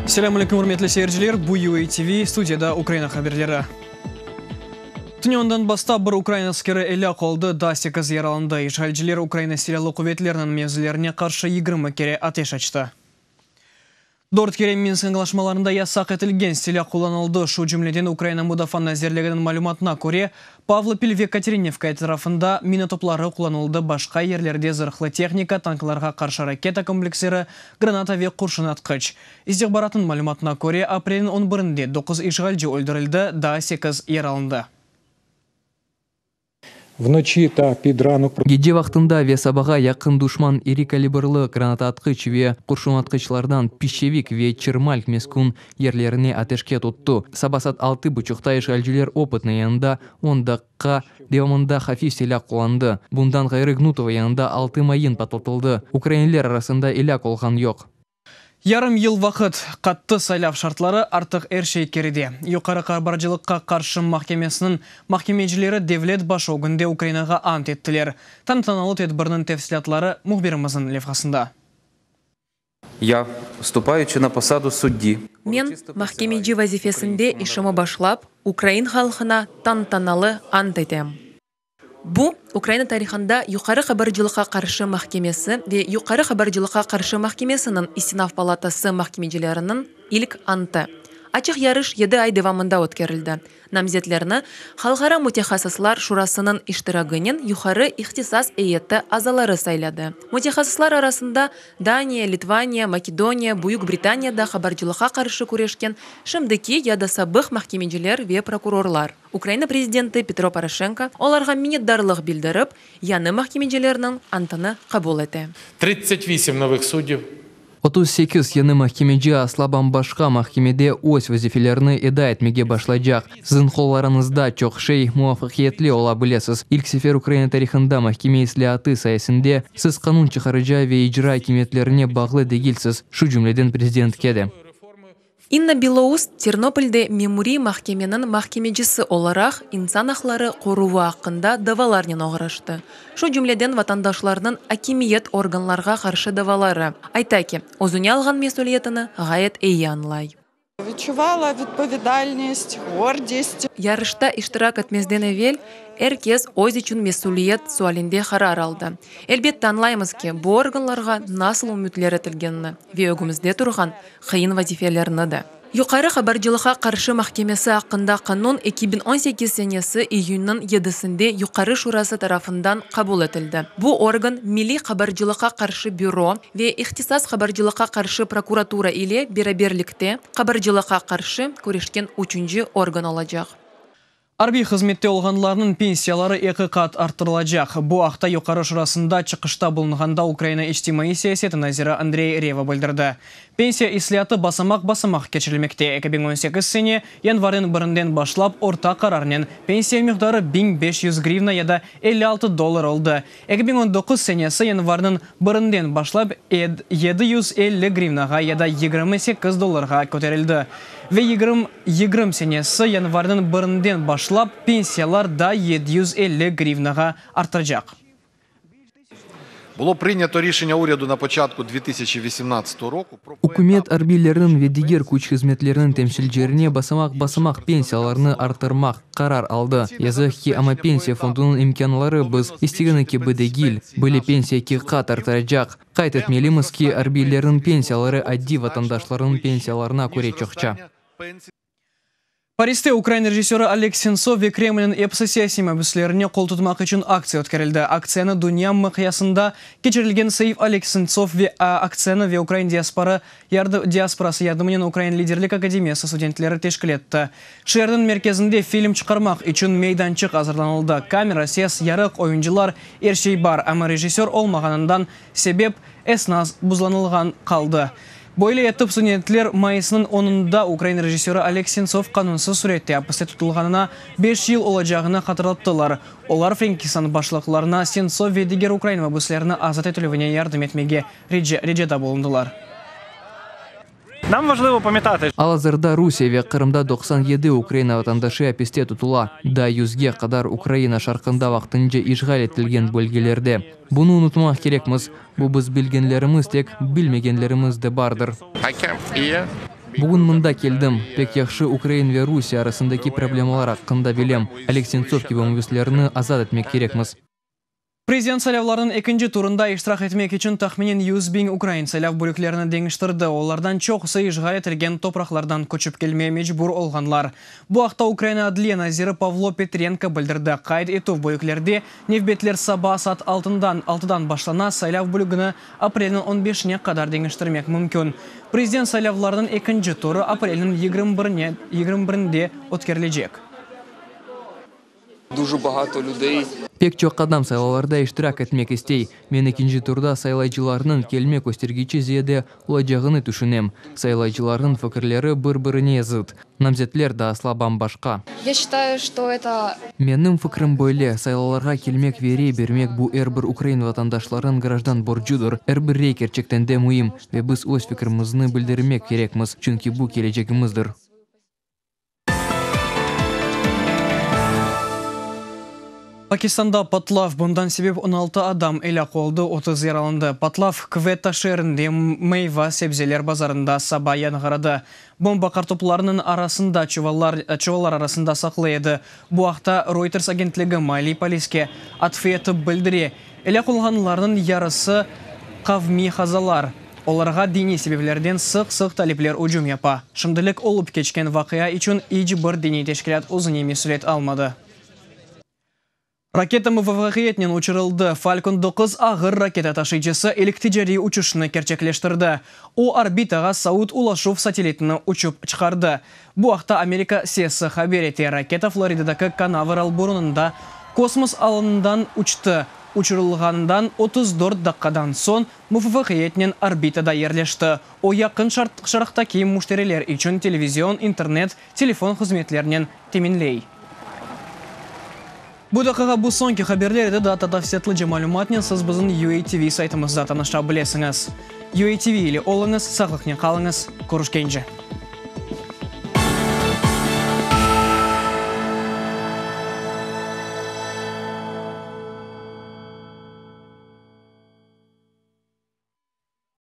Selâm aleyküm, ürmetli seyirciler! Bu UA TV, studiyada Ukraina haberleri. Tünevin Donbassta bir ukrain askeri elâk oldı, daa sekiz yaralandı. İşğalciler Ukraina Silâlı quvetleriniñ mevzilerine qarşı 20 kere ateş açtı. Dört kere Minsk añlaşmalarında yasaq etilgen silâ qullanıldı, şu cümleden Ukraina Mudafaa nazirliginiñ malümatına köre, Pavlopil ve Katerinivka etrafında mina topları qullanıldı, başqa yerlerde zırhlı tehnika, tanklarğa qarşı raketa kompleksleri, granata ve qurşunatqıç. İstihbaratnıñ malümatına köre, aprelniñ on birinde doquz işğalci öldürildi, daa sekiz yaralandı. Vnoçi ta pid ranok. Gece vaqtında ve sabağa yaqın duşman iri kalibrlı granataatqıç ve qurşunatqıçlardan Pişçevik ve Çirmalk meskün yerlerine ateşke tuttı. Saba saat altı buçuqta işğalciler Opıtnıy yanında on daqqa devamında hafif silâ qullandı. Bundan ğayrı Gnutovo yanında altı mayın patlatıldı. Ukrainliler arasında elâk olğan yoq. Yarım yıl vaqıt, qattı saylav şartları, artıq er şey keride. Yuqarı qabarcılıqqa qarşı mahkemesiniñ mahkemecileri devlet başı ögünde Ukrainağa ant ettiler. Tantanalı tedbirniñ tefsilâtları mühbirimizniñ levhasında. Ya, vstupaючи na posadu suddi. Men, mahkemeci vazifesinde işimi başlap, ukrain halqına tantanalı ant etem. Bu, Ukraina tarihında Yuqarı qabarcılıqqa qarşı mahkemesi ve Yuqarı qabarcılıqqa qarşı mahkemesiniñ istinaf palatası mahkemecileriniñ ilk antı. Açıq yarış yedi ay devamında ötkerildi. Namzetlerni Halqara mütehassıslar şurasınıñ iştiragınen Yuqarı ihtisas eyyeti azaları sayladı. Mütehassıslar arasında Daniya, Litvaniya, Makedoniya, Büyük Britaniyada qabarcılıqqa qarşı küreşken şimdiki ya da sabıq mahkemeciler ve prokurorlar. Ukraina prezidenti Petro Poroşenko olarğa minnetdarlıq bildirip, yañı mahkemecilerniñ antını qabul ete. Tridtsât visim novıh suddiv. 38 yañı mahkemeci asla bam-başqa mahkemede öz vazifelerini eda etmege başlaycaq. Siziñ qollarıñızda çoq şey, muvafaqiyetli ola bilesiz. İlk sefer Ukraina tarihında mahkeme islâatı sayesinde siz qanun çıqarıcı ve icra akimiyetlerine bağlı degilsiz, şu cümleden prezidentke de. İnna Bilous Ternopolde memuriy mahkemeniñ mahkemecisi olaraq insan aqları qoruvı aqqında davalarnen oğraştı, şu cümleden vatandaşlarnıñ akimiyet organlarğa qarşı davaları. Ayta ki, özüne alğan mesüliyetini ğayet eyi añlay. Yarışta iştirak etmezden evel er kes öz içün mesüliyet sualinde qarar aldı. Elbette añlaymız ki, bu organlarğa nasıl ümütler etilgenini ve ögümizde turğan qıyın vazifelerni de. Yuqarı qabarcılıqqa qarşı mahkemesi aqqında qanun 2018 senesi iyünniñ yedisinde Yuqarı Şurası tarafından qabul etildi. Bu organ Milliy qabarcılıqqa qarşı büro ve İhtisas qabarcılıqqa qarşı prokuratura ile beraberlikte qabarcılıqqa qarşı küreşken üçünci organ olacaq. Arbiy hızmette olğanlarnıñ pensiyaları eki qat arttırılacaq. Bu aqta Yuqarı Şurasında çıqışta bulunğanda Ukraina içtimaiy siyaseti naziri Andrey Reva bildirdi. Pensiya islâatı basamaq-basamaq keçirilmekte. 2018 sene yanvarniñ birinden başlap orta qararnen pensiya miqdarı 1500 grivna ya da 56 dollar oldı. 2019 senesi yanvarniñ birinden başlap 750 grivnağa ya da 28 dollarğa köterildi. Ve 2020 senesi yanvarniñ birinden başlap pensiyalar da 750 grivnağa artacaq. Було прийнято рішення уряду на початку 2018 року про Ükümet arbiylerniñ ve diger küç hızmetleriniñ temsilcilerine basamaq-basamaq pensiyalarnı arttırmaq qarar aldı. Yazıq ki, amma Pensiya fondunıñ imkânları biz istegeni kibi degil. Böyle pensiya eki qat arttıracaq. Qayd etmelimiz ki, arbiylerniñ pensiyaları adiy vatandaşlarnıñ pensiyalarına köre çoqça. Pariste ukrain rejissörı Oleg Sentsov ve Kremlniñ episi siyasiy mabüslerine qol tutmaq içün aktsiya ötkerildi. Aktsiyanı dünya mıqyasında keçirilgen Save Oleg Sentsov ve aktsiyanı ve ukrain diaspora diasporası yardımınen Ukrain liderlik akademiyası studentleri teşkil etti. Şeerniñ merkezinde film çıqarmaq içün meydançıq azırlanıldı. Kamera, ses, yarıq, oyuncılar, er şey bar, amma rejissör olmağanından sebep esnas buzlanılğan qaldı. Böyle etip studentler mayısnıñ onunda ukrain rejissörı Oleg Sentsov qanunsız sürette apiste tutulğanına beş yıl olacağını hatırlattılar. Olar Frenkistan başlıqlarına Sentsov ve diger ukrain mabüslerini azat etilüvine yardım etmege ricada bulundılar. Nam vajlıvo pamâtatı. Al-azırda Rusiye ve Qırımda 97 Ukraina vatandaşı apiste tutula, daa yüzge qadar Ukraina şarqında vaqtınca işğal etilgen bölgelerde. Bunı unutmaq kerekmiz, bu biz bilgenlerimiz tek, bilmegenlerimiz de bardır. I came here. Bugün mında keldim, pek yahşı ukrain ve Rusiye arasındaki problemalar aqqında bilem. Oleg Sentsov kibi mabüslerni azat etmek kerekmiz. Prezident saylavlarınıñ ekinci turında iştirak etmek içün tahminen 100.000 ukrain saylav bölüklerini deñiştirdi. Olardan çoqusı işğal etilgen topraqlardan köçip kelmege mecbur olğanlar. Bu aqta Ukraina adliye naziri Pavlo Petrenko bildirdi. Qayd etüv bölüklerde nevbetler saba saat altından altıdan başlana, saylav bölügini aprelniñ on beşine qadar deñiştirmek mümkün. Prezident saylavlarınıñ ekinci turı aprelniñ yigirmi birine yigirmi birinde ötkerilecek. Дуже багато людей. Pek çoq adam saylavlarda iştirak etmek istey. Men ekinci turda saylaycılarnıñ kelme köstergiçi ziyade olacağını tüşünem. Saylaycılarnıñ fikirleri bir-birine zıt. Namzetler da asla bam-başqa. Ya şçitаю, çto eto. Menim fikrim böyle, saylavlarğa kelmek ve rey bermek bu er bir ukrain vatandaşlarınıñ grajdan borcudır. Er bir rey kerçekten de müim ve biz öz fikrimizni bildirmek kerekmiz, çünki bu kelecegimizdir. Pakistanda patlav, bundan sebep 16 adam elâk oldı, 30 yaralandı. Patlav Kvetta şeerinde meyva-sebzeler bazarında saba yanğıradı. Bomba qartoplarnıñ arasında çuvallar çuvallar arasında saqlı edi. Bu aqta Reuters agentligi maalliy poliske atfı etip bildire. Elâk olğanlarnıñ yarısı qavmiy hazalar. Olarğa diniy sebeplerden sıq-sıq talipler ücüm yapa. Şimdilik olıp keçken vaqia içün iç bir diniy teşkilât özüne mesüliyet almadı. Raketa muvafaqiyetnen uçurıldı. Falcon 9 ağır raketa taşıyıcısı ilk ticariy uçuşnı kerçekleştirdi. O, orbitağa Saud ulaşuv satellitini uçup çıqardı. Bu aqta Amerika Sesi haber ete. Raketa Floridadaki Kanaveral burunında kosmos alanından uçtı. Uçurılğanından 34 daqqadan soñ muvafaqiyetnen orbitada yerleşti. O, Yaqın Şarqtaki müşteriler içün televizion, internet, telefon hızmetlerinen teminley. Bu daqqağa bu soñki haberler edi, daa tafsilâtlıca malümatnen siz bizim UATV saytımızda tanışa bilesiñiz. UATV ile oluñız, sağlıqnen qalıñız, körüşkence!